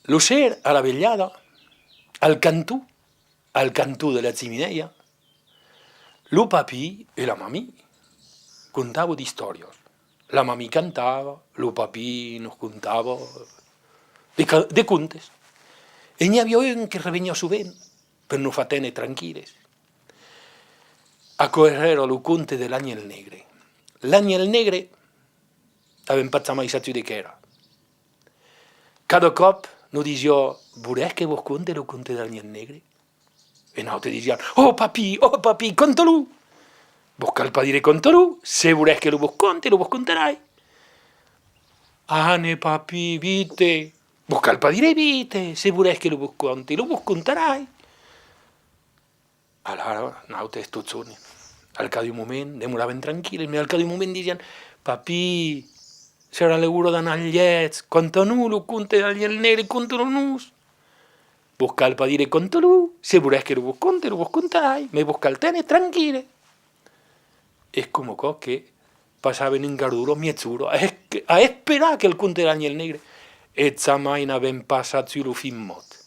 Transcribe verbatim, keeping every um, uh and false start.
Lo ser, a la velhada, al canton, al canton de la chiminèia, lo papí e la mamí contavan d'istòrias. La mamí cantava, lo papí nos contava de ca-, de contes. E n'i aviá un que reveniá sovent per nos far téner tranquilles. Aquò èra lo conte de l'anhèl negre. L'anhèl negre, avèm pas jamai sabut de qu'èra. Cada còp nos disiá: «Volètz que vos conte lo conte de l'anhèl negre?» E nautres disiam: «Oh papí, oh papí, conta-lo!» «Vos cal pas dire conta-lo, se volètz que lo vos conte, lo vos contarai.» «Ane, papí, vite!» «Vos cal pas dire vite, se volètz que lo vos conte, lo vos contarai.» Alara, nautres totjorn, al cap d'un moment, demoràvem tranquilles, mès al cap d'un moment disiam: «Papí, serà l'ora d'anar al lièch, conta-nos lo conte de l'anhèl negre, conta-lo-nos.» «Vos cal pas dire conta-lo, se volètz que lo vos conte, lo vos contarai, mès vos cal téner tranquilles.» Es coma aquò que passàvem un quart d'ora, mièja ora, a es-, a esperar aquel conte de l'anhèl negre, e jamai n'avèm pas sabut lo fin mot.